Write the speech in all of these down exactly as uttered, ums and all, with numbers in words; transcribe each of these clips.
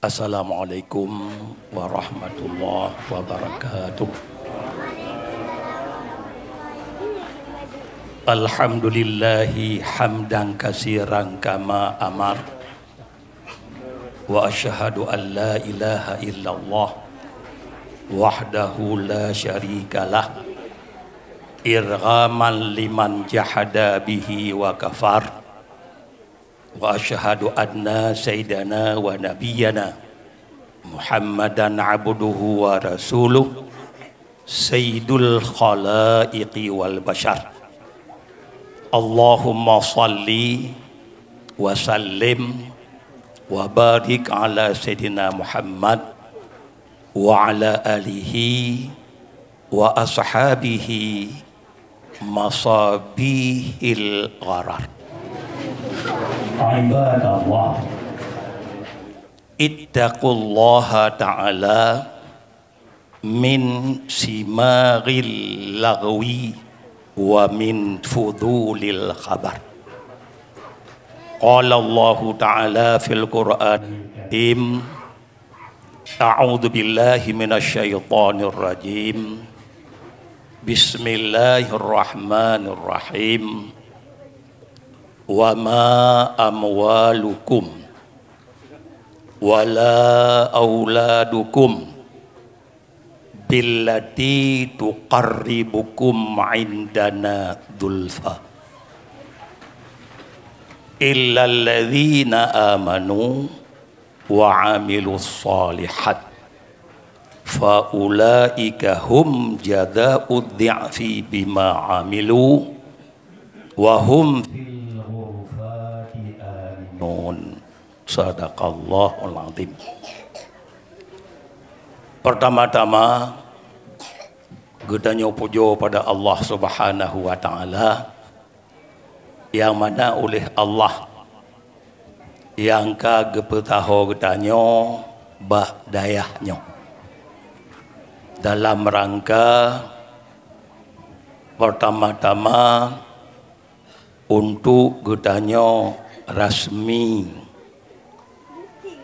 Assalamualaikum warahmatullahi wabarakatuh. Alhamdulillahi hamdan katsiran kama amar. Wa asyhadu an la ilaha illallah wahdahu la syarikalah, irghaman liman jahada bihi wa kafar. Wa asyhadu anna sayyidana wa nabiyyana Muhammadan abduhu wa rasuluh, sayyidul khalaiqi wal bashar. Allahumma shalli wa sallim wa barik ala sayyidina Muhammad wa ala alihi wa ashabihi masabihil gharar. Ibadallah, ittaqullaha ta'ala min simaghil laghwi wa min fudulil khabar. Qala Allahu ta'ala fil Qur'anil Karim, a'udzu billahi minasy syaithanir rajim. Bismillahirrahmanirrahim. Wa ma amwalukum wala auladukum billati tuqarribukum indana zulfa illalladzina amanu wa amilus shalihat fa ulaika hum jazaa'ud dhi'fi bima amilu wa hum fil ghurfati aminun. Sadaqallahul azim. Pertama-tama, geutanyoe pujoe pada Allah Subhanahu wa Ta'ala, nyang mana uléh Allah nyang ka geupeusaho geutanyoe bak dayah nyoe dalam rangka pertama-tama untuk geutanyoe rasmi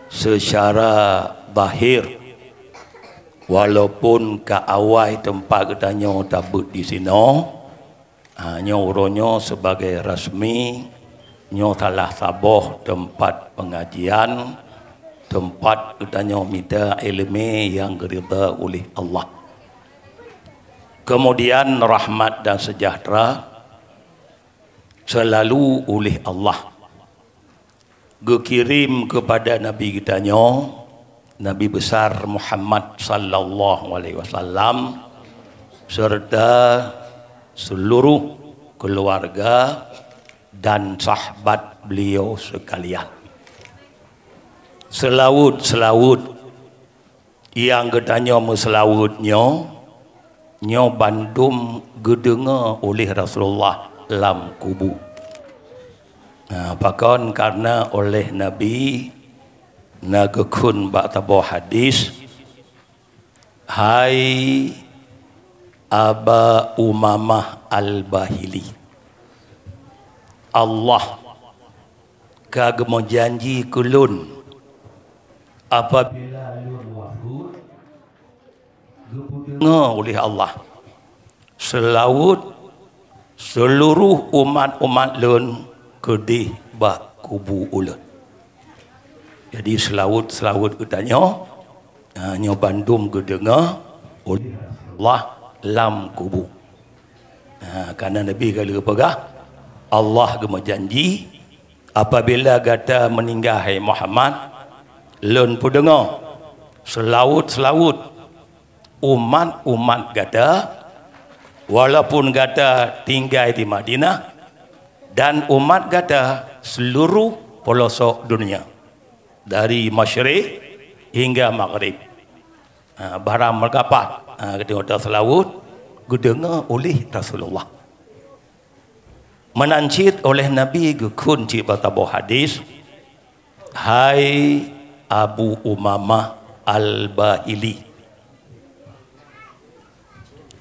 secara zahir, walaupun ka awai teumpat geutanyoe tabeuet disinoe, ha, nyoe uroe nyoe sebagai rasmi, nyoe salah saboh teumpat pengajian, teumpat geutanyoe mita iéleumé nyang geuridha uléh Allah. Kemudian rahmat dan sejahtera selalu uléh Allah geukirém keupada Nabi geutanyoe, Nabi Besar Muhammad sallallahu alaihi wasallam, serta seluruh keluarga dan sahabat beliau sekalian. Seulaweuet-seulaweuet nyang geutanyoe meuseulaweuet nyoe, nyoe bandum geudeungoe uléh Rasulullah lam kubu. Nah, pakon? Karena uléh Nabi na geukheun bak saboh hadis, "Hai Aba Umamah Al-Bahili, Allah ka geumeujanji keu lôn, apabila lôn wafeuet, geupeudeungoe uléh Allah seulaweuet seuluruh umat-umat lôn keudeh bak kubu ulôn." Jadi, seulaweuet-seulaweuet geutanyoe, ha, nyoe bandum geudeungoe uléh Allah lam kubu. Ha, karena Nabi ka lheueh peugah, Allah geumeujanji, "Apabila gata meuninggai, hai Muhammad, lôn peudeungoe seulaweuet-seulaweuet umat-umat gata, walaupun gata tinggai di Madinah, dan umat gata seuluruh peulosok dunia, dari masyrik hingga maghrib." Ha, barang meureugapat, ha, geutanyoe seulaweuet geudeungoe uléh Rasulullah. Meunan cit uléh Nabi geukheun cit bak saboh hadis, "Hai Abu Umamah Al-Bahili,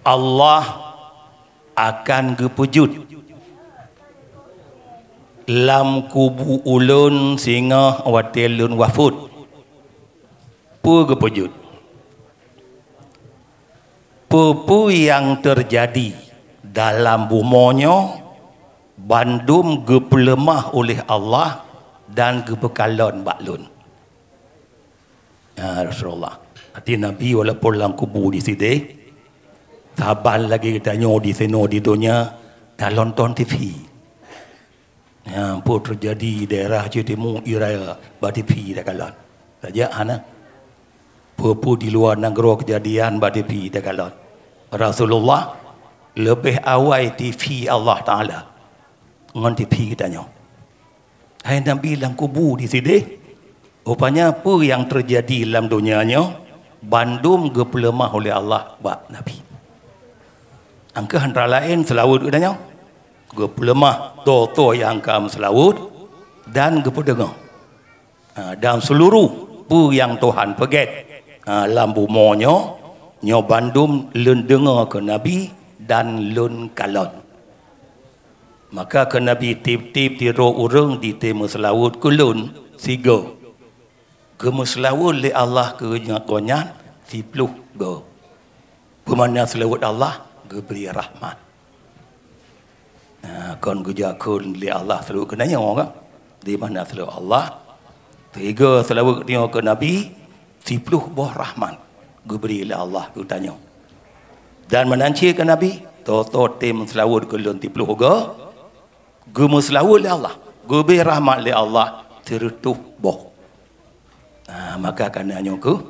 Allah akan geupeujeuet lam kubu ulôn singoh watée lôn wafeuet. Peue geupeujeuet? Peue-peue nyang teujadi dalam bumoe nyoe bandum geupeuleumah uleh Allah dan geupeukalon bak lôn. Ya Rasulullah. Arti Nabi walaupun lam kubu di sideh, saban lagée geutanyoe di sinoe di donya, talonton T V. Ya, peue teujadi daerah Citimu Iraya bak T V takalon. Saja hana. Peue-peue di luwa nanggroe keujadian bak T V takalon. Rasulullah leubeh awai T V Allah Taala ngon T V geutanyoe. Hai Nabi lam kubu di sideh, rupanya peue nyang teujadi lam donya nyoe bandum geupeuleumah uleh Allah bak Nabi. Angkeuh antara laén seulaweuet geutanyoe. Geupeuleumah toh-toh nyang ka meuseulaweuet dan geupeudeungoe. Ha, dan seuluruh peue nyang Tuhan peugét, ha, lam bumoe nyoe, nyoe bandum lôn deungoe keu Nabi dan lôn kalon. Maka keu Nabi tieb-tieb sidroe ureuëng jiteumeuseulaweuet keu lôn sigoe. Geumeuseulaweuet lé Allah keu gobnyan siploh goe. Beumakna seulaweuet Allah geubri rahmat. Nah, kon geujak kheun lé Allah seulaweuet keu tanyoe kan? Di mana seulaweuet Allah? Tiga seulaweuet tanyoe keu Nabi, siploh boh rahmat geubri lé Allah keu tanyoe. Dan meunan cit keu Nabi, toh-toh tem seulaweuet keu lôn siploh goe, geumeuseulaweuet lé Allah, geubri rahmat lé Allah sireutoh boh. Ha, maka kana nyoe keuh,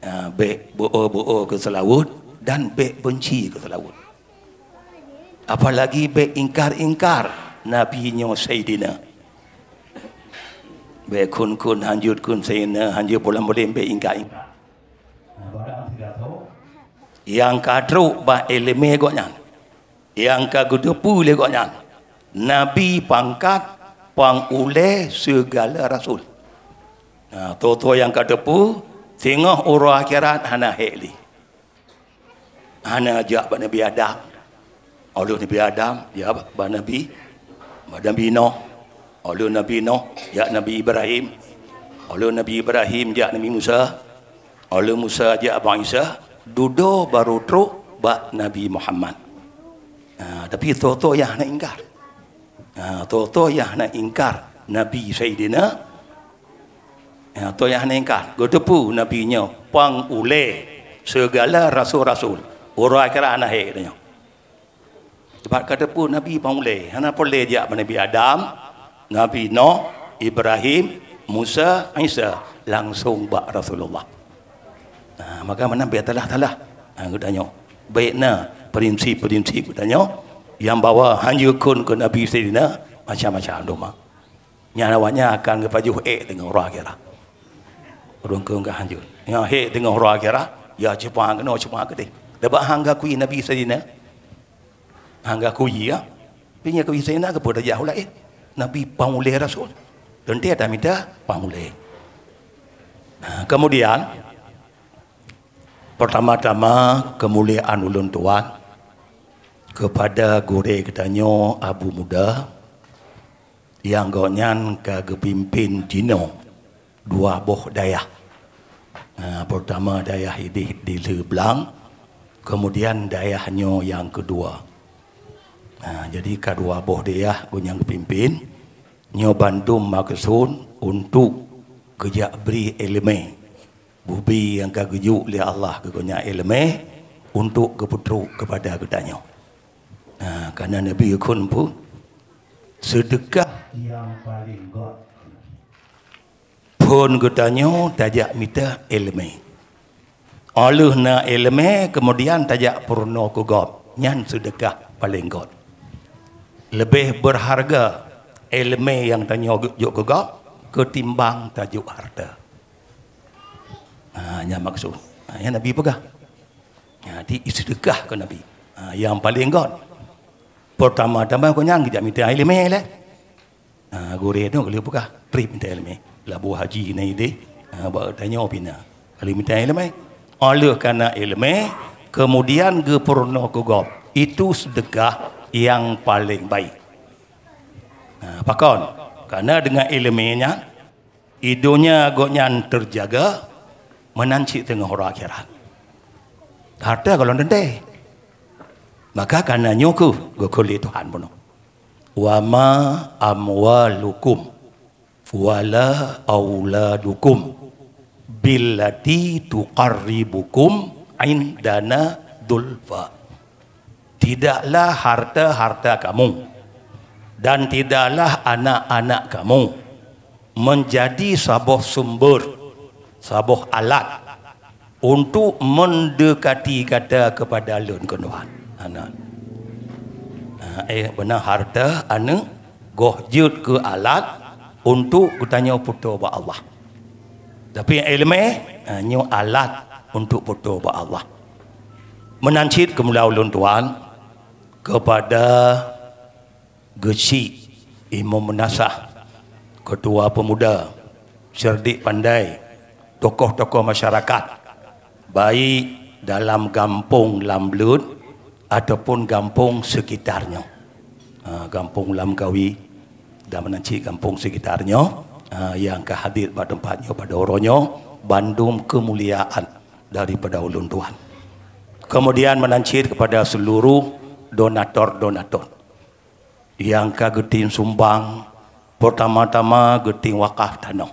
ha, bék beu-o-beu-o keu seulaweuet dan bék beunci keu seulaweuet. Apalagi bék ingkar-ingkar Nabi nyoe Saidina. Bék kheun-kheun hanjeuet kheun Saidina, hanjeuet pulang boleh bék ingkar-ingkar. Nyang ka trok bak iéleumé gobnyan, nyang ka geuteupeue lé gobnyan, Nabi pangkat pang ulée seugala rasul. Nah, toh-toh nyang ka teupeue, singoh uroe akhirat hana hék lé. Hana jak bak Nabi Adam. Óh lheueh Nabi Adam jak bak Nabi, bak Nabi Noh. Óh lheueh Nabi Noh jak Nabi Ibrahim. Óh lheueh Nabi Ibrahim jak Nabi Musa. Óh lheueh Musa jak bak Isa. Dudoe barô trok bak Nabi Muhammad. Ha, tapi toh-toh nyang hana ingkar. Ha, toh-toh nyang hana ingkar Nabi Saidina. Ya, toh nyang hana ingkar. Geuteupeue Nabi nyoe pang ulée seugala rasul-rasul. Uroe akhirat hana hék tanyoe. Sebab ka teupeue Nabi pang ulée, hana peureulée jak bak Nabi Adam, Nabi Noh, Ibrahim, Musa, Isa, langsong bak Rasulullah. Ha, maka meunan bék talah-talah. Ha, geutanyoe. Bék na prinsip-prinsip geutanyoe nyang bahwa hanjeuet kheun keu Nabi Saidina macam-macam doma. Nyan awaknyan akan geupajoh ék teungoh uroe akhirat. Ureuëng kheun ka hanjeuet. Nyang hék teungoh uroe akhirat, ya ceupang keunoe, ceupang keudeh. Sabab han geukui Nabi Saidina. Han geukui, ya. Tapi nyang geukui Saidina keupeue tajak u laén. Nabi pang ulée rasul. Teuntée tamita pang ulée. Nah, kemudian, pertama-tama keumuliaan ulôn tuan kepada gurée geutanyoe Abu Muda, nyang gobnyan ka geupimpén jinoe dua boh dayah. Ha, peurtama dayah idéh di Leublang, keumudian dayah nyoe nyang keudua. Ha, jadi ka dua boh dayah geuh nyang geupimpén, nyoe bandum meukeusud untuk geujak bri iéleumé. Bubi nyang ka geujok lé Allah keu gobnyan iéleumé untuk geupeutrok keupada geutanyoe. Ha, kana Nabi geukheun peue? Seudeukah nyang paleng göt. Phon geutanyoe tajak mita iéleumé. Óh lheueh na iéleumé, keumudian tajak peurunoe keu gob. Nyan seudeukah paleng göt. Leubeh beurharga iéleumé nyang tanyoe jok keu gob keutimbang tajok hareuta. Ha, nyan maksud. Ha, nyan Nabi peugah. Ha, di seudeukah keu Nabi. Ha, nyang paleng göt. Peurtama-tama keu nyan geujak mita iéleumé lé. Ha, gurée nyoe ka lheueh peugah, trép mita iéleumé. Laboh haji na idéh, ha, bak tanyoe pih na. Ka lheueh mita iéleumé. Óh lheueh kana iéleumé, kemudian geupeurunoe keu gob, itu seudeukah nyang paleng baik. Nah, pakon? Karena deungon iéleumé nyan, i donya gobnyan teujaga, meunan cit teungoh uroe akhirat. Hareuta gohlom teuntée. Maka kana nyoe kheueh geukheun lé Tuhan bunoe, "Wa ma amwalukum wala auladukum billati tuqarribukum indana zulfa." Tidaklah harta-harta kamu dan tidaklah anak-anak kamu menjadi saboh sumber, saboh alat untuk mendekati gata kepada Lôn, kheun Tuhan. Hana. Ha, eh, beuna harta aneuk goh jeuet keu alat untuk geutanyoe peutoe bak Allah. Tapi iéleumé, ha, nyoe alat untuk peutoe bak Allah. Meunan cit keumula ulôn tuan kepada Geuchik, Imum Meunasah, Keutua Peumuda, Seureudik Pandai, tokoh-tokoh masyarakat, baik dalam gampông Lambleuet ataupun gampông seukitar nyoe. Ha, gampông Lamkawi dan meunan cit gampông seukitar nyoe, ha, nyang ka hadir bak teumpat nyoe pada uroe nyoe, bandum keumuliaan daripada ulôn tuan. Keumudian meunan cit kepada seuluruh donator-donator nyang ka geutem sumbang, peurtama-tama geutem wakaf tanoh.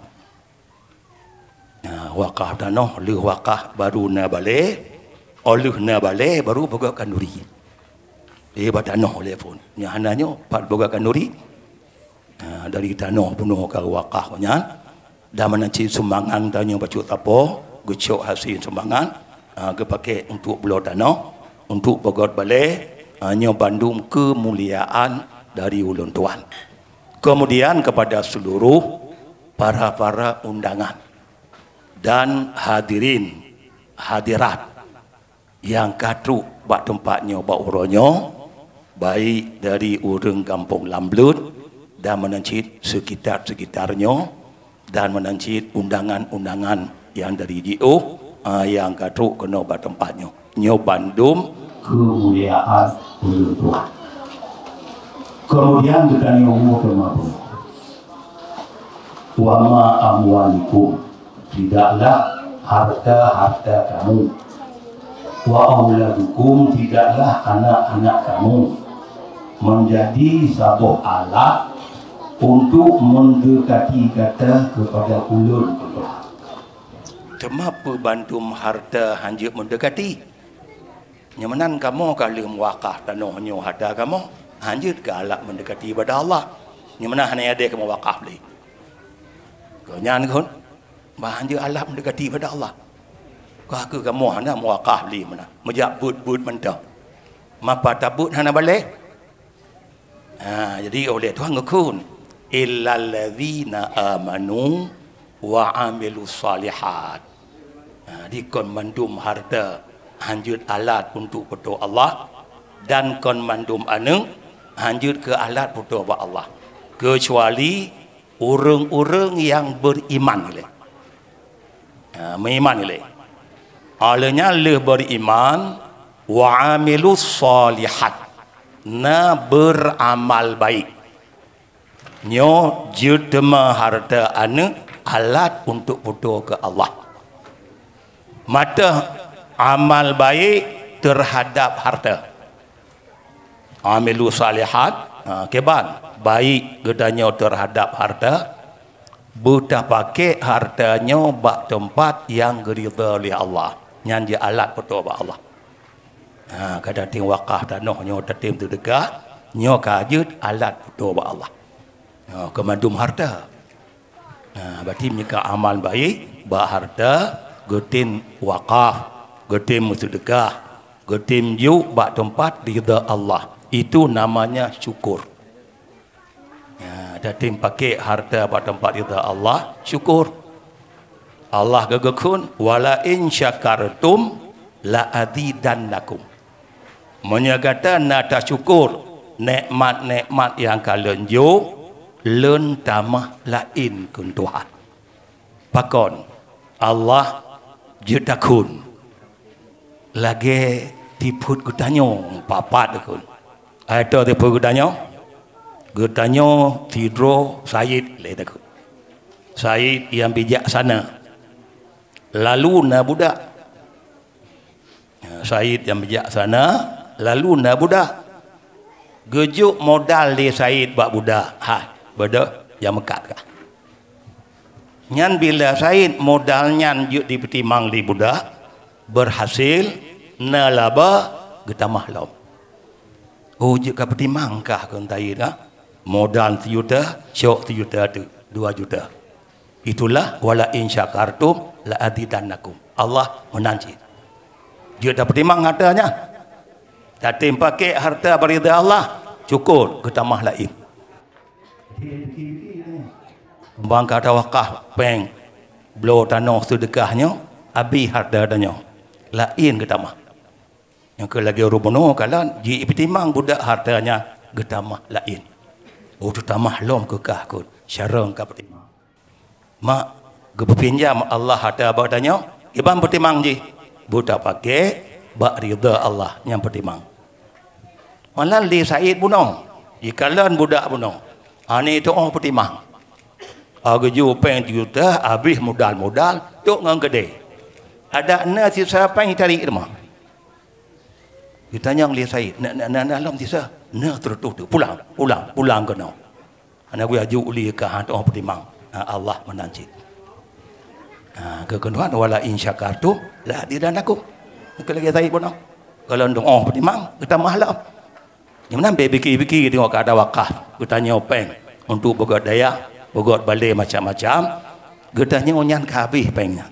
Nah, wakaf tanoh, lheueh wakaf baru na balée, óh lheueh na balée baru peugöt khanduri. Di bak tanoh lé phon. Nyang hana nyoe pat peugöt khanduri. Nah, dari tanoh bunoe ka wakaf nyan. Dan meunan cit sumbangan tanyoe bacut sapo, geucok hasé sumbangan, ha, geupaké untuk bloe tanoh, untuk peugöt balée, ha, nyoe bandum keumuliaan dari ulôn tuan. Keumudian kepada seuluruh para-para undangan dan hadirin hadirat nyang ka trok bak teumpat nyoe bak uroe nyoe, baik dari ureuëng gampông Lambleuet dan meunan cit seukitar-seukitar nyoe, dan meunan cit undangan-undangan nyang dari jiôh, a, nyang ka trok keunoe bak teumpat nyoe. Nyoe bandum keumuliaan ulôn tuan. Keumudian geutanyoe umu teuma, "Wa ma amwalukum," tidaklah harta-harta kamu, "wa auladukum," tidaklah anak-anak kamu, "menjadi saboh alat untuk mendekati gata kepada Ulôn," kheun Tuhan. Teuma peue bandum harta hanjeuet mendekati? Nyoe meunan kamoe ka lheueh meuwakaf tanoh nyoe harta kamoe, hanjeuet keu alat mendekati ubak Allah. Nyoe meunan hana adé kamoe wakaf lé. Keu nyan kheun, bah hanjeuet alat mendekati ubak Allah. Ka keuh kamoe hana meuwakaf lé meunan, meujak beuet-beuet mantong. Mapa tabeuet hana balée? Ha, jadi oleh Tuhan geukheun, "Illallazina amanu wa amilus shalihat." Ha, di kon mandum harta hanjeuet alat untuk peutoe Allah, dan kon mandum aneuëk hanjeuet keu alat peutoe bak Allah, keucuali ureuëng-ureuëng nyang beriman ilée. Ha, meuiman ilée. Aleuh nyan lheueh beriman, wa amilus shalihat, na beuramal baik. Nyoe jeuet teuma harta aneuëk alat untuk peutoe keu Allah. Mata amal baik terhadap harta. Amilu salihat, ha, kiban baik geutanyoe terhadap harta, beutapaké harta nyoe bak teumpat nyang geuridha lé Allah. Nyan jeuet alat peutoe bak Allah. Ha, ka tatem wakaf tanoh nyoe, tatem seudeukah, nyoe ka jeuet alat peutoe bak Allah. Ha, keu mandum harta. Ha, berarti meunyoe ka amal baik, bak harta, geutem wakaf, geutem meuseudeukah, geutem jok bak teumpat ridha Allah. Itu namanya syukur. Ha, tatem paké harta bak teumpat ridha Allah, syukur. Allah geukheun, "Wala in syakartum la azidannakum." Meunyoe gata na tasyukur nekmat-nekmat nyang ka Lôn jok, Lôn tamah laén, kheun Tuhan. Pakon? Allah jeuet takheun. Lagée tipot geutanyoe papat takheun. Ai toh tipot geutanyoe? Geutanyoe sidroe sayid lé takheun. Sayid nyang bijaksana. Lalu na budak. Sayid nyang bijaksana, lalu na budak. Geujok modal lé sayid bak budak. Ha, beudôh nyang meukat kah. Nyan bila sayid modal nyan jeuet jipeutimang lé budak, berhasil, na laba, geutamah lom. Oh, jeuet ka peutimang kah keu sayid, ha? Modal sijuta, syok sijuta teuk, dua juta. Itulah, "Wala in syakartum la azidannakum." Allah meunan cit. Jeuet tapeutimang harta nyan. Tatem pakék harta bak ridha Allah, syukur geutamah laén. Bang ka tawakaf péng, bloe tanoh seudeukah nyoe, abéh harta tanyoe. Laén geutamah. Nyang keu lagée ureuëng bunoe kalon, jipeutimang budak harta nyan geutamah laén. Oh, teutamah lom keu kah keuh, syarong ka peutimang. Mak, geupeupinjam Allah harta bak tanyoe, kiban peutimang jih. Beutapakék bak ridha Allah nyang peutimang. Malah lé sayid bunoe, jikalon budak bunoe. Aneuk tuoh peutimang. Geujok péng juta, abéh modal-modal, trok ngon keudée. Adak na sisa péng jitarék teuma. Geutanyong lé sayid, "Na, na, na, na lom sisa?" "Na, seratus tu. Pulang, pulang, pulang keunoe." Hana geuyak jok lé kah, han tuoh peutimang. Ha, Allah meunan cit. Ha, keu keunoe, "Wala in syakartum la azidannakum." Keu lagée sayid bunoe. Kalau tuoh peutimang, geutamah lom. Nyang meunan bèk pike-pike teungoh ka ada wakaf, geutanyoe péng untuk beugöt dayah, beugöt balè macam-macam, geutanyoe nyan ka habéh péng nyan.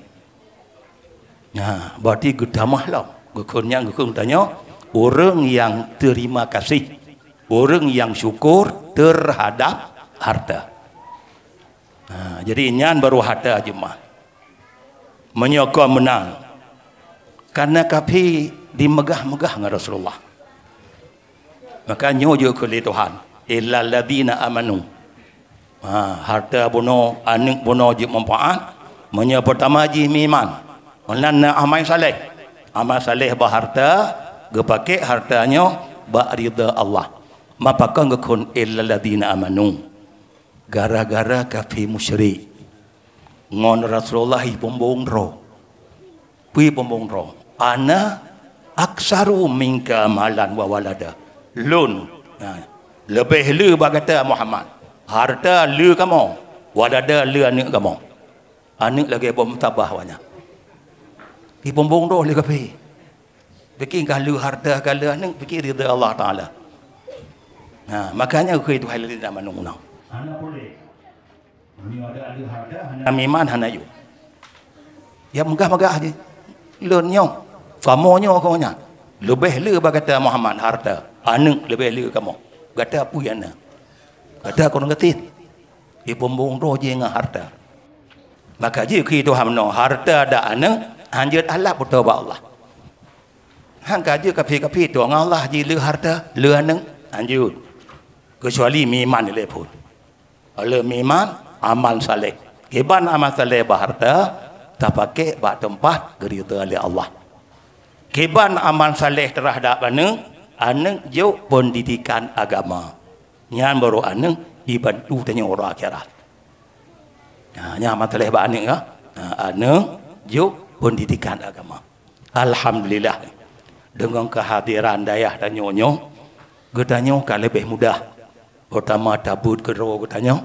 Nah, berarti geutamah lom. Geukheun nyan geukheun geutanyoe ureuëng nyang terima kasih, ureuëng nyang syukur terhadap harta. Ha, jadi nyan baru harta jeumaah. Meunyoe kon meunan, karena kafé dimeugah-meugah ngon Rasulullah. Maka nyoe jeuet keu lé Tuhan, "Illal ladzina amanu." Ha, harta bunoe, aneuk bunoe jeuet manfaat, meunyoe peutama jih meuiman, meunan na amai saleh. Amai saleh bak harta, geupakék harta nyoe bak ridha Allah. Mapakon geukheun, "Illal ladzina amanu." Gara-gara kafé musyrik ngon Rasulullah jipumbong droe. Peue jipumbong droe? "Ana aktsaru minka malan wa walada." Lôn, nah, leubeh le bak gata Muhammad. Harta le kamoe, walada le aneuk kamoe. Aneuk lagée bom tabah awaknyan. Jipumbong droe lé kafé. Pike ka le harta, ka le aneuk, pike ridha Allah Taala. Nah, makanya keu Tuhan lé dalam aneuëk. Hana boleh. Meunyoe ada ahli harta, hana iman, hana yue. Ya meugah-meugah jih. Lôn nyoe, kamoe nyoe, kamoe nyan. Leubeh le bak gata Muhammad harta, aneuk leubeh le kamoe. Gata peue nyang na? Gata kon geutin. Jipumbong droe jih ngon harta. Maka jih keu Tuhan meunoe, harta dan aneuk hanjeuet alat beutôi bak Allah. Han ka jeuet kafé-kafé tueng Allah jih le harta, le aneuk, hanjeuet. Keucuali meuiman ilée phon. Óh lheueh meuiman, amal saleh. Kiban amal saleh bak harta, tapakék bak teumpat geuridha lé Allah. Kiban amal saleh teuhadab aneuk, aneuk jok peundidikan agama. Nyan baru aneuk jibantu tanyoe uroe akhirat. Nah, nyan amal saleh bak aneuk, ya. Nah, aneuk jok peundidikan agama. Alhamdulillah, deungon keuhadiran dayah tanyoe nyoe, geutanyoe ka leubeh mudah. Peutama tabeuet keudroe geutanyoe,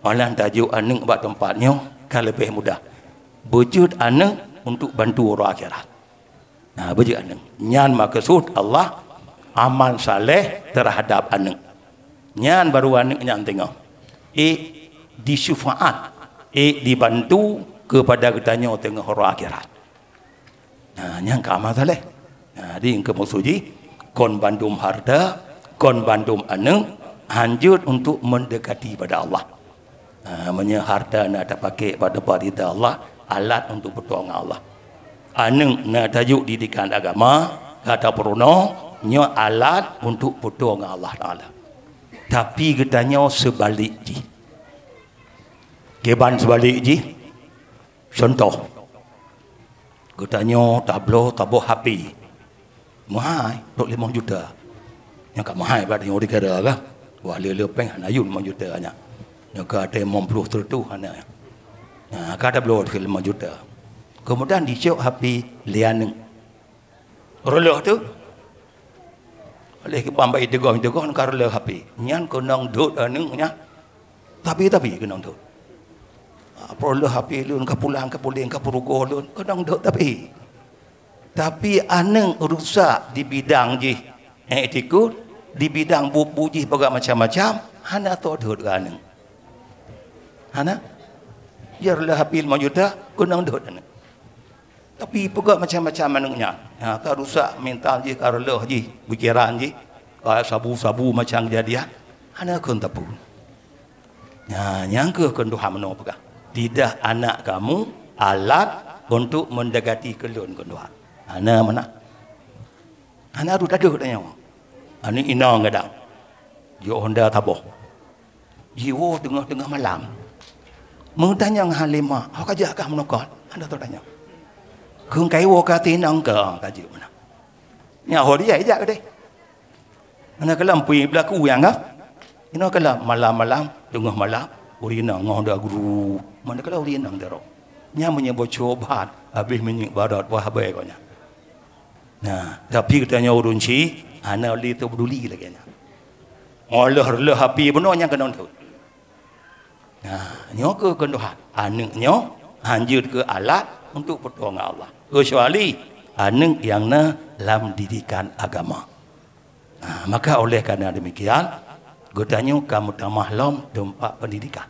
malah tajok aneuk bak teumpat nyoe ka leubeh mudah. Beujeuet aneuk untuk bantu uroe akhirat. Nah, beujeuet aneuk. Nyan meukeusud Allah amal saleh teuhadab aneuk. Nyan baru aneuk nyan teungoh ék disyafaat, ék dibantu keupada geutanyoe teungoh uroe akhirat. Nah, nyan ka amal saleh. Nah, di engkau maksud jih, kon bandum harta, kon bandum aneuk, hanjeuet untuk mendekati pada Allah. Nah, meunyoe harta na tapakék bak teumpat ridha Allah, alat untuk peutueng Allah. Aneuk na tajok didikan agama, ka tapeurunoe, nyoe alat untuk peutueng Allah Taala. Tapi geutanyoe seubalik jih. Kiban seubalik jih, contoh, geutanyoe tabloe taboh H P. Meuhai, trok limong juta. Nyang ka meuhai bak tanyoe di Kara kah. Wah, le-le péng hana yum limong juta nyan. Nyang ka até limong ploh seureutôh hana. Nah, ka tabloe limong juta. Keumudian jicok H P lé aneuk. Reuloh tu. Oleh keu bang bai teugong-teugong ka reuloh H P. Nyan keunong dot aneuk nyan. Tapi-tapi keunong dot. Ah, reuloh H P lôn ka pulang, ka puléng, ka peurugoe lôn. Keunong dot tapi. Tapi aneuk rusak di bidang jih, eh, iktikeuet, di bidang bubu jih peugah macam-macam, hana tô dot keu aneuk. Hana. Biar lah H P limong juta, keunong dot aneuk. Tapi peugah macam-macam aneuk nyan. Ha, ka rusak mental jih, ka reuloh jih, pikiran jih. Ka sabu-sabu macam kejadian. Hana kheun tapeue. Nah, nyang kheueh kheun Tuhan meunoe peugah, "Tidak anak kamu alat untuk mendekati keu lôn," kheun Tuhan. Hana meunan. Hana rot adoh tanyoe. Aneuk inong gadang. Jok honda taboh. Jiwoe teungoh-teungoh malam. Meutanyong Halimah, "Ho ka jak kah meunoe kon?" Hana tanyong. "Kheun ka iwoe ka tinong keu ka jeuet meunan." Nyan ho dia jak keudeh. Hana kalam pui beulaku nyang ka. Inoe kalam malam-malam, teungoh malam, ureueng inong ngoh da guru. Mana kalam ureueng inong daro. Nyan meunyoe bocoe ban, habéh minyeuk barat, wah, habéh kok nyan. Nah, tapi geutanyoe ureueng chik, hana lé teupeuduli lagèe nyan. Ngon lheueh-lheueh api bunoe nyang keunong thôt. Nah, nyoe keuh kheun Tuhan. Aneuk nyoe hanjeuet keu alat untuk peutoe ngon Allah. Keucuali aneuk nyang na lam didikan agama. Nah, maka oleh karena demikian, geutanyoe ka meutamah lom teumpat pendidikan.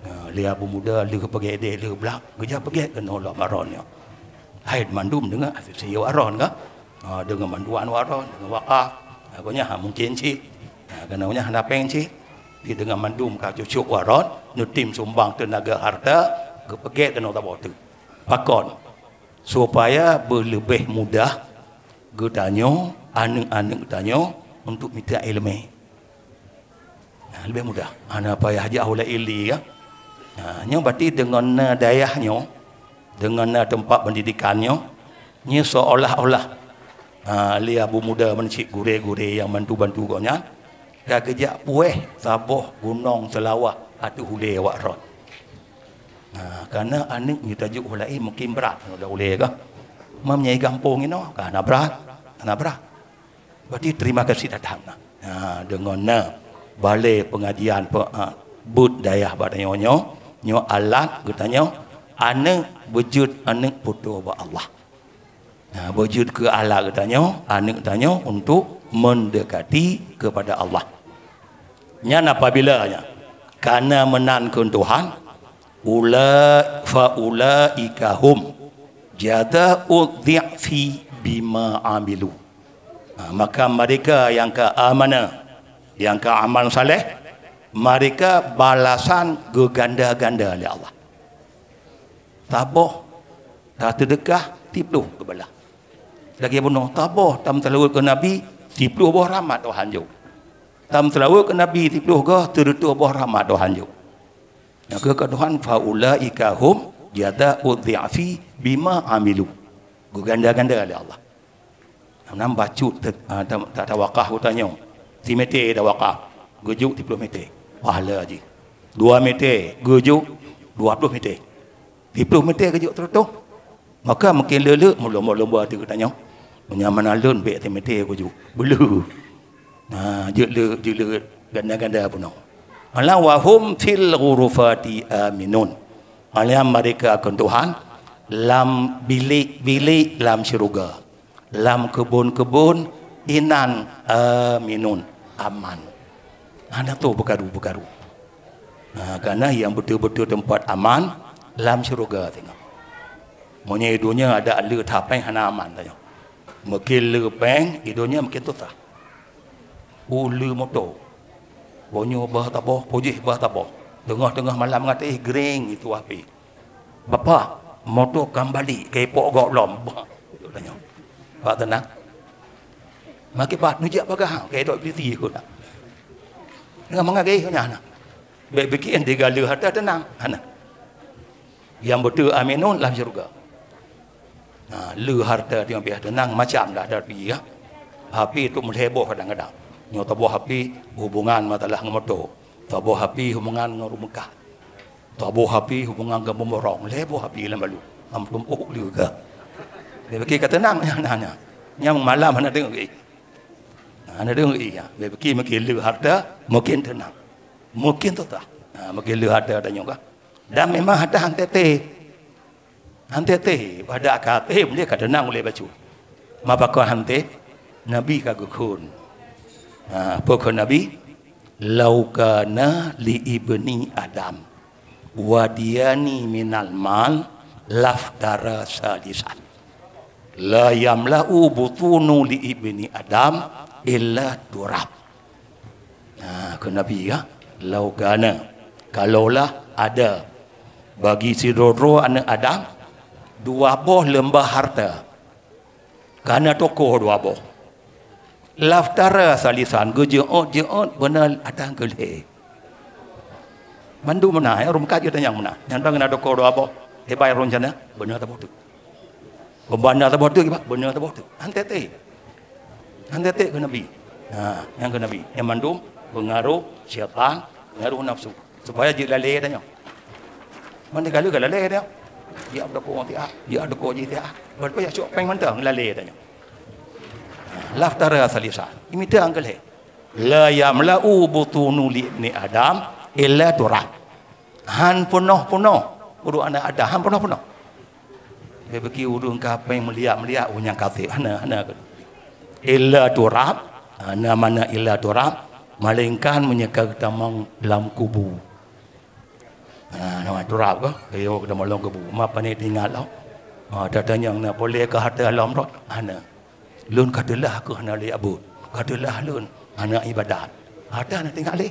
Nah, lé Abu Muda lheueh peugét deh, lheueh blang, geujak peugét keunoe lom Aron nyoe. Hai mandum deungon asosiasi Aron ka? Ha, deungon bantuan Aron, deungon wakaf. Ha, gobnyan ha mungken cit. Ha, keunoe nyan hana péng cit. Tapi deungon mandum ka cucok Aron, neutem sumbang teunaga harta, geupeugét keunoe saboh teuk. Pakon? Supaya beuleubeh mudah geutanyoe, aneuk-aneuk geutanyoe untuk mita iéleumé. Nah, leubeh mudah. Hana payah jak u laén lé, ya. Nah, nyoe berarti deungon na dayah nyoe, deungon na teumpat pendidikan nyoe, nyoe seolah-olah, ah, lé Abu Muda meunan cit gurée-gurée nyang bantu-bantu gobnyan, ka geujak puéh saboh gunong Seulawah ateueh ulée awak rot. Nah, karena aneuk nyoe tajok u laén mungkin brat ngon ulée ka. Meunyoe gampông inoe, ka hana brat, hana brat. Berarti terima kasih datang. Ha, deungon na balée pengajian pe-, ha, buet dayah bak tanyoe nyoe, nyoe alat geutanyoe aneuk beujeuet aneuk peutoe bak Allah. Ha, beujeuet keu alat geutanyoe, aneuk tanyoe untuk mendekati kepada Allah. Nyan apabila nyan, kana meunan kheun Tuhan, ula-, fa ulaika hum jazaa'u dhi'fi bima amilu. Ha, maka mereka yang ka amana, yang ka amal saleh, mereka balasan geuganda-ganda lé Allah. Taboh, tateudeukah, siploh geubalah. Lagée bunoe, taboh, tameuseulaweuet keu Nabi, siploh boh rahmat Tuhan jok. Tameuseulaweuet keu Nabi, siploh goh, sireutoh boh rahmat Tuhan jok. Nyang keuh kheun Tuhan, fa ulaika hum jazaa'u dhi'fi bima amilu. Geuganda-ganda lé Allah. Nam bacut ta-, ta-, ta-, tawakaf geutanyoe. Simete tawakaf. Geujok siploh mete. Pahala jih. Dua mete. Geujok dua ploh mete. Siploh mete geujok sireutoh. Maka mungkin le-le meulomba-lomba ateueh geutanyoe. Meunyoe meunan lôn bék simete geujok. Beuleu. Nah, jeuet le, jeuet le ganda-ganda bunoe. Alah wa hum fil ghurufati aminun. Alah mereka kheun Tuhan lam bilék-bilék lam syeuruga. Lam keubon-keubon inan aminun, aman. Hana tô peukaru-peukaru. Ha, karena nyang beutôi-beutôi teumpat aman lam syeuruga singoh. Meunyoe donya ada le that péng hana aman tanyoe. Mungkin le péng di donya mungkin susah. Ule moto. Bonyoe bah taboh, pujih bah taboh. Teungoh-teungoh malam ngatéh gering itu api. "Bapak, moto kambali ka ipok gob lom." Bah, tanyoe. Pak teunang. Makai bat neujak bagah, ka idok polisi ikot. Dengan mengagih nyan. Bék bikin digala harta teunang. Hana. Yang betul aminun lam syurga. Ha, le hareuta tanyoe biasa teunang macam dah ada pih, ya. H P tu meulhèe boh kadang-kadang. Nyoe taboh H P hubungan masalah ngon moto. Taboh H P hubungan ngon rumeukah. Taboh H P hubungan ngon peumorong. Lhèe boh H P lam balu. Am tumpôk le ka. Dia bagi ka teunang nyan, nyan, nyan. Nyang malam hana deungoe. Hana deungoe, ya. Dia bagi mungkin le hareuta, mungkin teunang. Mungkin tu tah. Ha, mungkin le hareuta tanyoe ka. Dan memang hareuta han teuntèe. Han teuntèe, pada ka teuntèe, meunyoe ka teunang ulèe bacut. Ma pakon han teuntèe, Nabi ka geukheun. Ha, peue kheun Nabi? "Lau kana li ibni Adam wadiyani minal mal laftara salisan. La yamla'u butunu li ibni Adam illa turab." Nah, kheun Nabi, ya, "Lau kana, kalaulah ada bagi sidroe-droe aneuk Adam dua boh leumbah hareuta, kana toko dua boh, laftara salisan, geujeuet-jeuet beuna adak geulhèe." Mandum meunan, ya, ureueng meukat jeuet tanyong meunan. Nyang dong na toko dua boh, hebat ureueng sana, beuna saboh teuk. Beubanda saboh teuk, beuna saboh teuk. Han teuntèe. Han teuntèe kheun Nabi. Ha, nyang kheun Nabi. Nyang mandum peungaroh syaitan, peungaroh nafsu. Supaya jeuet lalè tanyoe. Mandum kali ka lalè tanyoe. Jeuet toko tiah, jeuet toko jih tiah. Lepas tu ya cok péng mantong lalè tanyoe. Ha, laftara salisan. Imita angkal he. La yamla'u butunu li ibni Adam illa turab. Han peunoh-peunoh ureueng aneuk Adam, han peunoh-peunoh. Bèk pike ureueng ka péng meuliak-meuliak, ureueng nyang kafé. Hana, hana. Illa turab, hana makna illa turab, melainkan meunyoe ka geutamong lam kubu. Ha, nama turab ka? Ayo geutamong lam kubu. Ma pane teuingat lom. Ha, tatanyong na polé ka hareuta lom rot. Hana. Lôn ka teulah keuh hana lé abot. Ka teulah lôn hana ibadat. Hareuta na teuingat lé.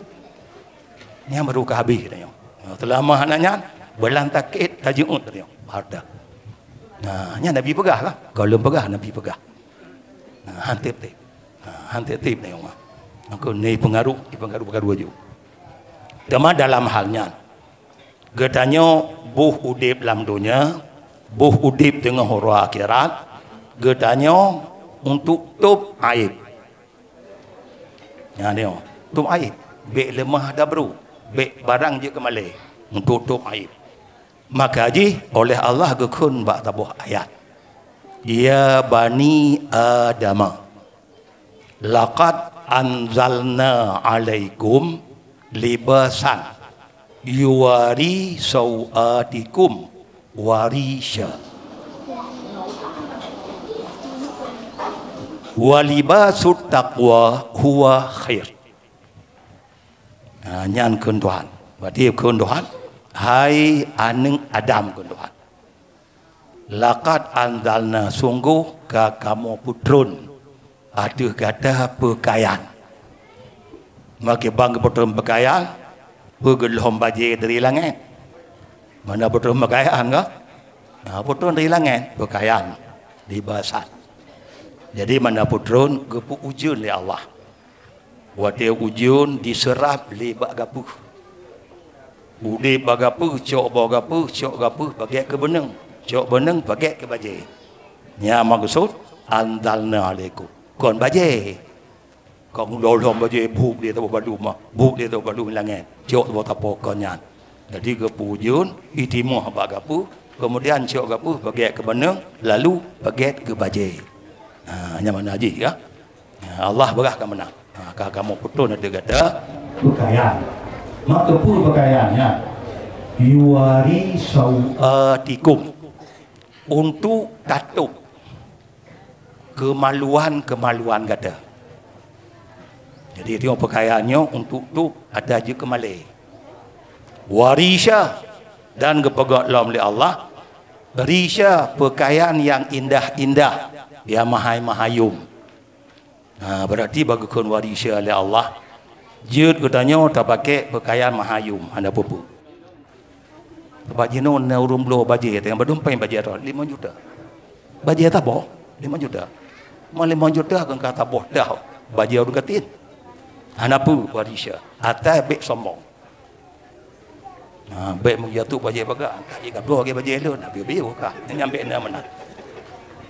Nyan baru ka habéh tanyoe. Seulama hana nyan, beulantakét tajeuet tanyoe hareuta. Nah, nyan Nabi peugah lah. Goh lôn peugah, Nabi peugah. Nah, han teuntèe. Nah, han teuntèe tanyoe mah. Maka ni peungaroh, peungaroh-peungaroh aju. Teuma dalam hal nyan, geutanyoe boh udép lam donya, boh udép teungoh uroe akhirat, geutanyoe untuk tôb aéb. Nyan nyoe, tôb aéb. Bèk leumah dabru, bèk barang jeuet keu malèe, untuk tôb aéb. Maka jih oleh Allah geukheun bak saboh ayat, "Ya bani Adama, laqad anzalna 'alaikum libasan yuwari sau'atikum wa risya. Wa libasut taqwa huwa khair." Ha, nyan kheun Tuhan. Berarti kheun Tuhan, "Hai aneuk Adam," kheun Tuhan. "Laqad anzalna, sunggoh ka kamoe peutron ateueh gata peukayan." Maka ban geupeutron peukayan, peue geulhom bajèe dari langèt? Mana peutron peukayan ka? Nah, peutron dari langèt, peukayan, libasan. Jadi mana peutron geupeu ujeuen lé Allah. Watèe ujeuen diseurap lé bak gapeuh. Udép bak gapeuh, cok boh gapeuh, cok gapeuh paget keu beuneueng, cok beuneueng paget keu bajèe. Nyan meukeusut anzalna 'alaikum. Kon bajèe. Kon lom-lom bajèe buet lé saboh bandum mah, buet lé saboh bandum langèt. Cok saboh tapo kon nyan. Jadi geupeu ujeuen, itimoh bak gapeuh, kemudian cok gapeuh paget keu beuneueng, lalu paget keu bajèe. Ha, nyan makna jih ka. Ha, Allah peugah ka meunan. Ha, ka kamoe peutron ateueh gata peukayan. Maka peue peukayan nyan? Yuwari sau'atikum. Untuk tatôb keumaluan-keumaluan gata. Jadi, tengok peukayan nyoe untuk tôb ata jeuet keu malèe. Wa risya, dan geupeugah lom lé Allah, risya, peukayan nyang indah-indah, nyang mahai-mahayum. Ha, berarti bak geukheun wa risya lé Allah, jeuet geutanyoe tapaké peukayan mahayum, hana peue-peue. Sabab jinoe na ureueng bloe bajèe, teuka bandum péng bajèe droe, limong juta. Bajèe saboh, limong juta. Meunyoe limong juta kon ka saboh dah bajèe ureueng gasien. Hana peue wa risya, atai bèk sombong. Ha, bèk meugeujak bajèe bagah, ka jih ka bloe lagèe bajèe lôn, na bieu-bieu ka. Nyan bèk na meunan.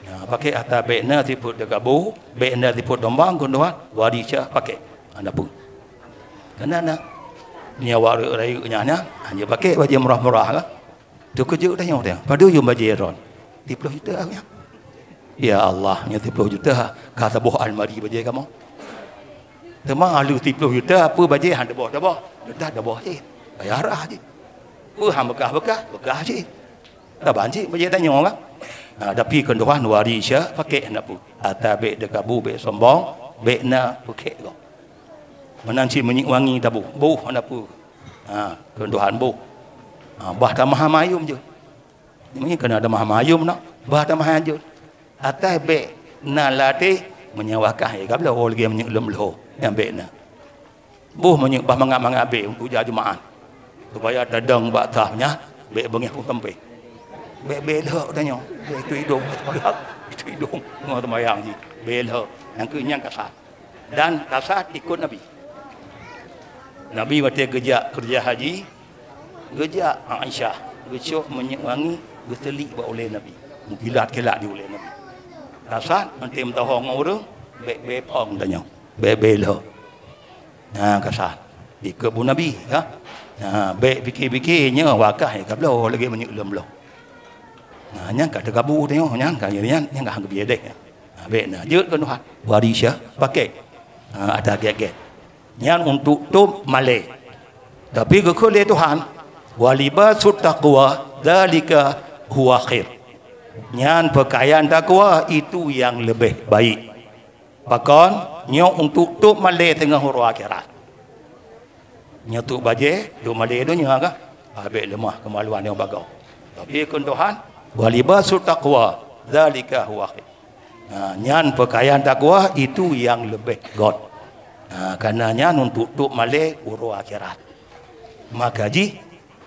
Ha, pakek ata bék na sifeuet teukabu, bék na sifeuet dombang keu Tuhan, wari sya pakek. Ha, na peue? Keunan na. Nyawa rayeuk-rayeuk nyan, nyan, hana pakek bajée murah-murah kan? Teukeujot tanyoe teuh. Padum yum bajée ron? Siploh juta nyan. Ya Allah, nyoe siploh juta ka saboh almari bajée kamoe. Teuma alu siploh juta, peue bajée han teuboh-teuboh? Teutab teuboh cit. Payah rhah cit. Peue han beukah-beukah? Beukah cit. Saban cit bajée tanyoe kan? Ha, tapi keu Tuhan wari sya pakek hana peue. Ata bék teukabu, bék sombong, bék na peukhek gob. Meunan cit minyeuk wangi taboh, boh hana peue. Ha, keu Tuhan boh. Ha, bah tamah mayum jeuet. Nyoe keuneuk tamah mayum na, bah tamah jeuet. Atai bék na lateh meunyoe wakah, eh, ka bloe lagée minyeuk lom lho. Nyang bék na. Boh minyeuk bah mangat-mangat bék untuk jak Jumaat. Supaya tadong bak tah nyan, bék beungéh phon sampé. Bék, bék lhok tanyoe. Bék itu idong. Itu idong. Ngon seumayang jih. Bék lhok. Nyang keu nyang kasat. Dan kasat ikot Nabi. Nabi watée geujak keureuja haji, geujak Aisyah, geucok minyeuk wangi, geuteulik bak ulée Nabi. Meukilat-kilat di ulée Nabi. Kasat, meuntém meutohong ngon ureuëng, bék, bék phong tanyoe. Bék, bék lhok. Na kasat. Ikot bu Nabi, ya. Na, bék pike-pike nyoe wakah, eh, ka bloe lagée minyeuk lom bloe. Na, nyan ka teukabu tanyoe, nyan ka nyan, nyan ka han geubiyeu deh. Na, bék na jeuet keu Tuhan. Wari sya pakek. Ha, ata gét-gét. Nyan untuk tôb malée. Tapi geukheun lé Tuhan, "Wa libasut taqwa dzalika huwa khair." Nyan peukayan takwa itu yang leubeh baik. Pakon? Nyoe untuk tôb malée teungoh uroe akhirat. Nyoe tôb bajée, tôb malée donya kah? Abék leumah keumaluan nyang bagoe. Tapi kheun Tuhan, "Wa libasut taqwa dzalika huwa khair." Ha, nyan peukayan takwa itu yang leubeh göt. Ha, karena nyan untuk tôb malée uroe akhirat. Maka jih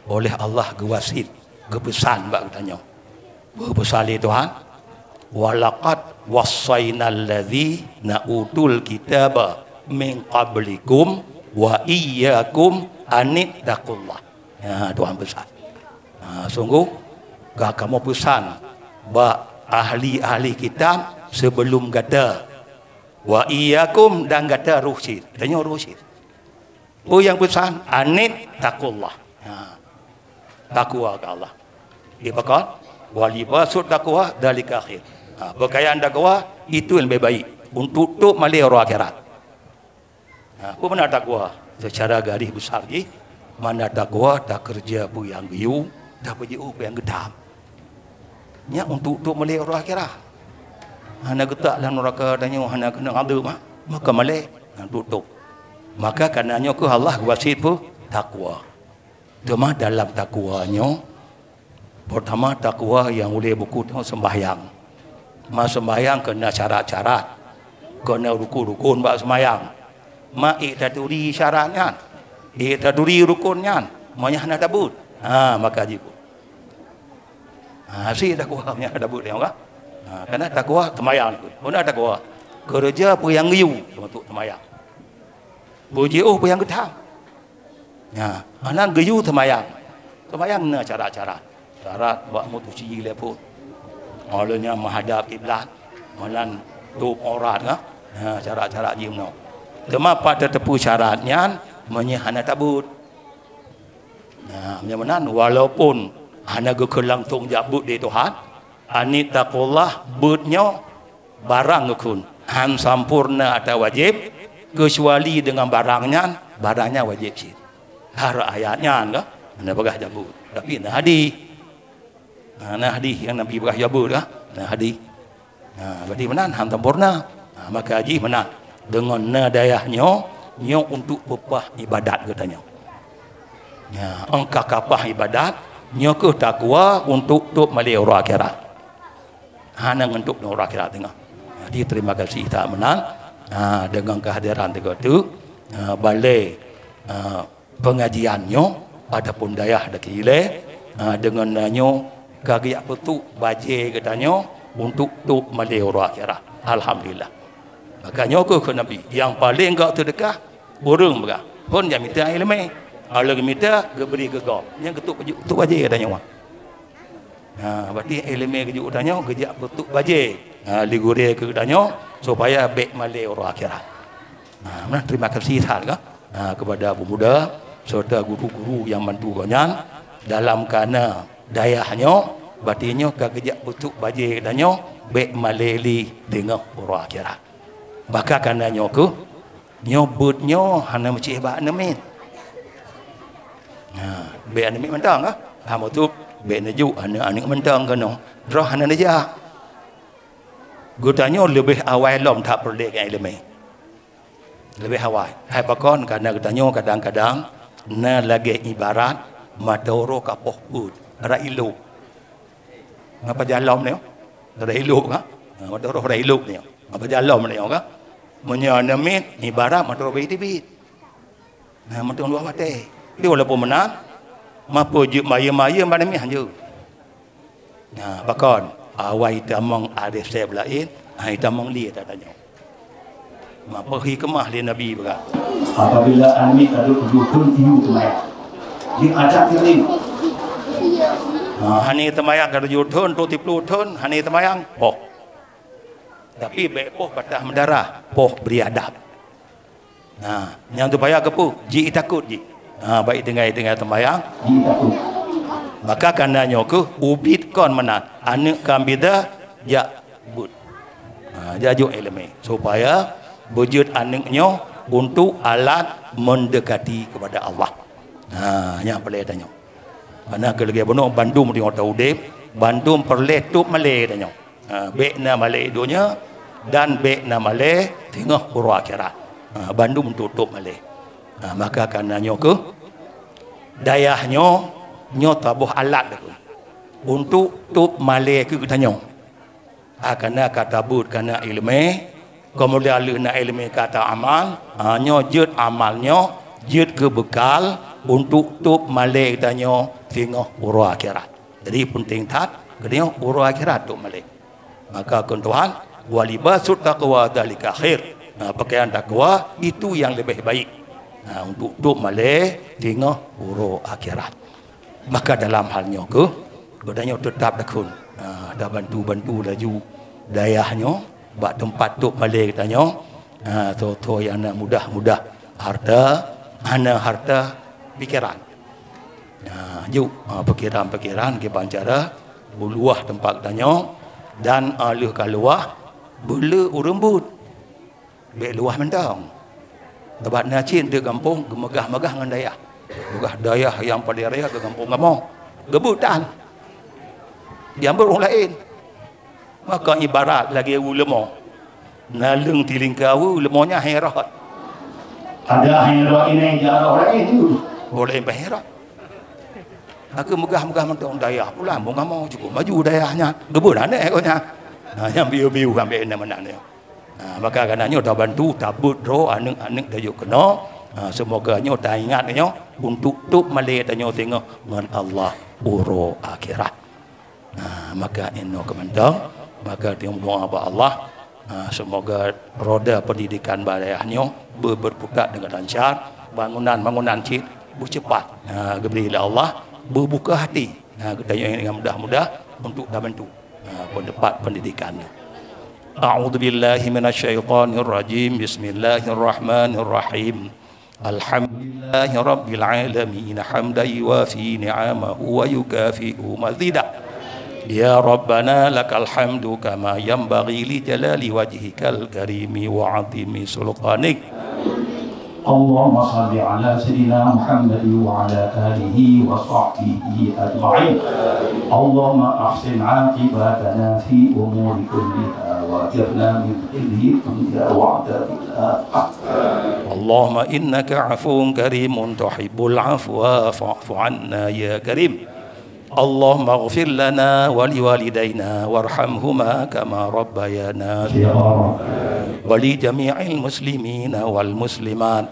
oleh Allah geuwasiet, geupeusan bak geutanyoe. Geupeusan lé Tuhan, "Walaqad wassainal ladzina utul kitaba min qablikum wa iyyakum anittaqullah." Ya, Tuhan peusan. Ha, sungguh ka kamoe peusan bak ahli-ahli kitab sebelum gata. Wa iyyakum, dan gata roh cit. Tanyoe roh cit. Peue nyang peusan? Anittaqullah. Ha. Takwa keu Allah. Di pakon? Wa libasut taqwa dzalika khair. Ha, peukayan takwa itu yang lebih baik untuk tôb malée uroe akhirat. Ha, peue makna takwa? Secara garis besar jih, makna takwa takeureuja peue nyang geuyue, tapeujiôh peue nyang geutam. Nyan untuk tôb malée uroe akhirat. Hana geutak lam nuraka tanyoe, hana keuneuk adeueb, ha? Maka malée, ha, untuk tôb. Maka kana nyoe keuh Allah geuwasiet peue? Takwa. Teuma dalam takwa nyoe, peurtama takwa nyang ulée buku nyoe sembahyang. Ma sembahyang keu na syarat-syarat, keu na rukon-rukon bak sembahyang. Ma ék taturi syarat nyan, ék taturi rukon nyan, meunyo hana tabeuet, ha, maka jipeubuet. Ha, asie takwa meunyo hana tabeuet nyoe kan. Ha, kana takwa teumayang. Peue na takwa? Keureuja peue nyang geuyue, teumasuk teumayang. Peujiôh peue nyang geutam. Nyan, meunan geuyue teumayang. Teumayang na syarat-syarat. Syarat bak meutuci lé phon. Óh lheueh nyan meuhadab kiblat, meunan tôb aurat ka. Nyan syarat-syarat jih meunoe. Teuma pat tateupeue syarat nyan meunyo hana tabeuet. Nyan, meunyo meunan walaupun hana geukheun langsong jak beuet lé Tuhan, anittaqullah beuet nyoe barang geukheun, han sampoereuna atawa wajéb, keucuali deungon barang nyan, barang nyan wajéb cit. Har ayat nyan ka, hana bagah jabu. Tapi na hadih. Ha, na hadih nyang Nabi bagah jabu ka, na hadih. Ha, berarti meunan han sampoereuna. Ha, maka jih meunan. Deungon na dayah nyoe, nyoe untuk peupah ibadat geutanyoe. Ya, engka kapah ibadat, nyoe keuh takwa untuk tôb malée uroe akhirat. Hana ngon tôb ngon uroe akhirat teungoh. Jadi, terima kasih that meunan, ha, deungon kehadiran teuka tu, ha, balée, ha, pengajian nyoe ataupun dayah daki ilée, ha, deungon nyoe ka geujak peutuek bajée geutanyoe untuk tôb malée uroe akhirat. Alhamdulillah. Maka nyoe keuh kheun Nabi, nyang paleng gak seudeukah ureuëng peugah, "Phon jak mita iéleumé." Óh lheueh geumita, geubri keu gob. Nyang keutuk baju, keutuk bajée geutanyoe. Ha, berarti ileumèe geujok geutanyoe geujak beutôk bajèe. Ha, lé gurèe keu geutanyoe supaya bèk malèe uroe akhirat. Ha, meunan terima kasih that ka, ha, kepada pemuda serta guru-guru nyang bantu gobnyan dalam kana dayah nyoe, berarti nyoe ka geujak beutôk bajèe geutanyoe bèk malèe lé teungoh uroe akhirat. Maka kana nyoe keuh, nyoe beuet nyoe hana meucéh bak aneuk miet. Ha, bèk aneuk miet mantong ka. Ha, beutôi, bèk neujok aneuk-aneuk mantong keunoe. Droe hana neujak. Geutanyoe leubeh awai lom that peureulèe keu ileumèe. Leubeh awai. Hai pakon, karena geutanyoe kadang-kadang na lagèe ibarat mata uroe ka poh peuet, rot ilok. Ngapa jalom nyoe? Rot ilok ka? Ha, mata uroe rot ilok nyoe. Ngapa jalom nyoe ka? Meunyoe aneuk miet ibarat mata uroe teubiet. Nah, mantong dua watèe. Tapi walaupun meunan, meunyoe jeuet mayeuem-mayeuem bak aneuk miet hanjeuet. Nah, pakon? Awai tamong arif sép laén, hai tamong lé tatanyoe. Meunyoe hikmah lé Nabi peugah. Apabila aneuk miet ka tujoh thôn, iyu teumayang. Di adat kering. Ha, hana teumayang ka tujoh thôn, trôk siplôh thôn, hana teumayang. Poh. Tapi bèk poh patah meudarah, poh bri adab. Nah, nyang supaya keupeue? Jitakot jih. Ha, bak tinggai-tinggai teumayang, jitakot. Maka kana nyoe keuh ubit kon meunan, aneuk ka bida jak beuet. Ha, jak jok ileumèe supaya beujeuet aneuk nyoe untuk alat mendekati kepada Allah. Ha, nyang peureulèe tanyoe. Karena keu lagèe bunoe bandum teungoh taudép, bandum peureulèe tôp malèe tanyoe. Ha, bèk na malèe donya dan bèk na malèe teungoh uroe akhirat. Ha, bandum untuk tôp malèe. Ha, maka kana nyoe keuh dayah nyoe, nyoe taboh alat keuh untuk tôp malèe keu geutanyoe. Ha, kana ka tabeuet kana ileumèe, keumudian lheueh na ileumèe ka ta amal, ha, nyoe jeuet amal nyoe jeuet keu beukal untuk tôp malèe geutanyoe teungoh uroe akhirat. Jadi, peunteng that, geutanyoe uroe akhirat tôp malèe. Maka kheun Tuhan, "Wa libasut taqwa dzalika khair." Ha, pakaian takwa itu yang lebih baik. Ha, untuk tôp malèe teungoh uroe akhirat. Maka dalam hal nyoe keuh, geutanyoe teutab takheun. Ha, tabantu-bantu laju dayah nyoe, bak teumpat tôp malèe geutanyoe. Ha, soe-soe nyang na mudah-mudah harta, hana harta, pikeran. Ha, jok, ha, pikeran-pikeran kiban cara beuluwah teumpat geutanyoe dan, ha, lheueh ka luwah, beulé ureueng beuet. Bèk luwah mantong. Sabab na cit di gampông geumeugah-meugah ngon dayah. Meugah dayah nyang paleng raya keu gampông kamoe. Geubeuet tan. Nyang beuet ureueng laén. Maka ibarat lagèe wu leumo. Naleueng tilingka wu leumo nyan hé rhot. Ada hé rhot inong jaroe laén tu. Boleh bah hé rhot. Aku meugah-meugah mantong dayah pula, mau nggak mau cukup maju dayah nyan. Geubeuet aneuk kau nyan. Ha, nyang biu-biu sampai na meunan nyoe. Ha, maka kana nyoe tabantu, tabeuet droe aneuk-aneuk tajok keunoe. Ha, seumoga nyoe taingat nyoe untuk tôp malèe tanyoe singoh ngon Allah uroe akhirat. Ha, maka inoe keumantong, maka teurimong doa bak Allah. Ha, seumoga roda pendidikan bak dayah nyoe beu-, berputar dengan lancar, bangunan-bangunan cit beucepat, ha, geubri lé Allah, beubuka hati. Ha, geutanyoe dengan mudah-mudah untuk tabantu, ha, pendapat pendidikan nyoe. A'udzubillahi minasyaitonirrajim. Bismillahirrahmanirrahim. Alhamdulillahirabbil alamin, hamdan yuwafi ni'amahu wa yukafi'u mazidah. Ya Rabbana lakal hamdu kama yanbaghi li jalali wajhikal karimi wa 'azimi sultanik. اللهم صل على سيدنا محمد وعلى آله وصحبه أجمعين. اللهم أحسن عاقبتنا في أمور كلها وأجرنا من خزي الدنيا وعذاب الآخرة. اللهم إنك عفو كريم تحب العفو فاعف عنا يا كريم. اللهم اغفر لنا ولوالدينا وارحمهما كما ربيانا صغارا. ولجميع المسلمين والمسلمات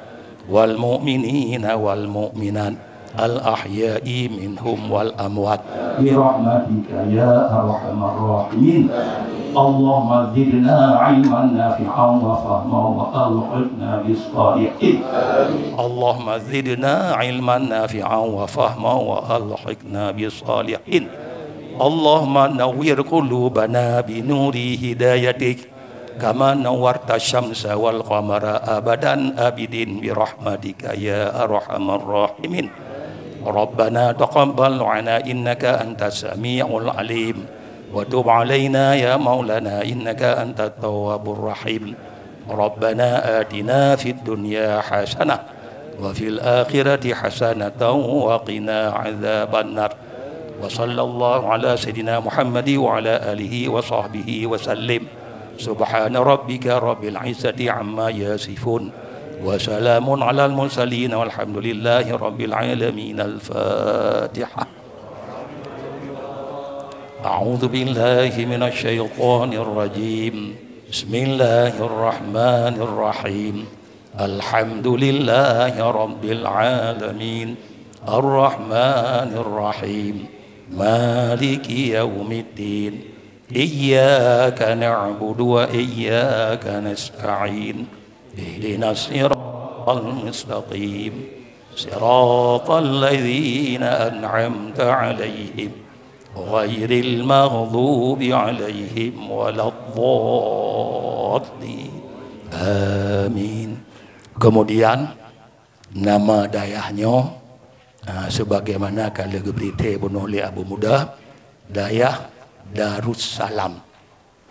والمؤمنين والمؤمنات الأحياء منهم والأموات. برحمتك يا أرحم الراحمين. اللهم زدنا علما نافعا وفهما وألحقنا بالصالحين. اللهم زدنا علما نافعا وفهما وألحقنا بالصالحين. اللهم نور قلوبنا بنور هدايتك كما نورت الشمس والقمر أبد الآبدين برحمتك يا أرحم الراحمين. ربنا تقبل منا إنك أنت السميع العليم وتب علينا يا مولانا إنك أنت التواب الرحيم. ربنا آتنا في الدنيا حسنة وفي الآخرة حسنة وقنا عذاب النار. وصلى الله على سيدنا محمد وعلى آله وصحبه وسلم. سبحان ربك رب العزة عما يصفون. وسلام على المرسلين والحمد لله رب العالمين. الفاتحة. أعوذ بالله من الشيطان الرجيم. بسم الله الرحمن الرحيم. الحمد لله رب العالمين. الرحمن الرحيم. مالك يوم الدين. إياك نعبد وإياك نستعين. اهدنا الصراط المستقيم. صراط الذين أنعمت عليهم. غير المغضوب عليهم ولا الضالين. آمين. Kemudian, nama dayah nyoe, ah, sebagaimana ka lheueh geubri thèe bunoe lé Abu Muda, dayah Darussalam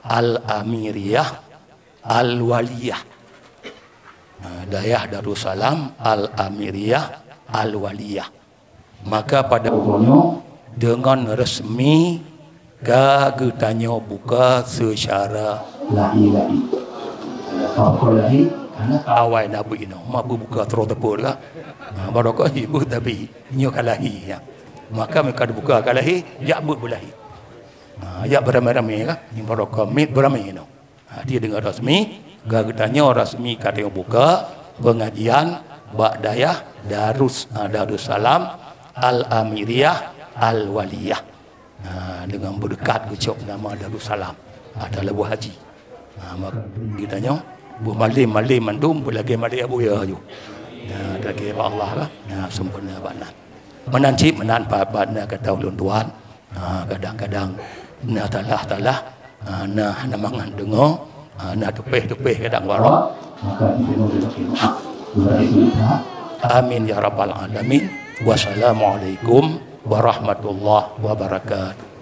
Al-Amiriyah Al-Waliyah. Ah, dayah Darussalam Al-Amiriyah Al-Waliyah. Maka pada uroe nyoe deungon resmi ka geutanyoe buka seucara lahé-lahé. Ka buka lahé, karena awai na beuet inoe, ma beubuka troh teupeu ka. Ha, baroe ka hi beuet tapi nyoe ka lahé, ya. Maka meuka buka ka lahé, jak beuet beulahé. Ha, jak beuramé-ramé ka, nyoe baroe ka miet beuramé inoe. Ha, dia deungon resmi, ka geutanyoe resmi ka tanyoe buka pengajian bak dayah Darus, ha, Darussalam Al-Amiriyah Al-Waliyah. Ha, deungon beureukat geucok nama Darussalam. Ha, ata leuboh haji. Ha, maka geutanyoe beumalém-malém mandum beulagèe malém Abuya aju. Ha, lagèe bak Allah lah. Ha, sempurna bak nan. Meunan cit, meunan pat-pat na gata ulôn tuan. Ha, kadang-kadang na talah-talah, ha, na hana mangat deungoe, ha, na teupeh-teupeh kadang baroe. Maka dipeunoh lé makin maaf. Amin ya rabbal alamin. Wassalamualaikum warahmatullahi wabarakatuh.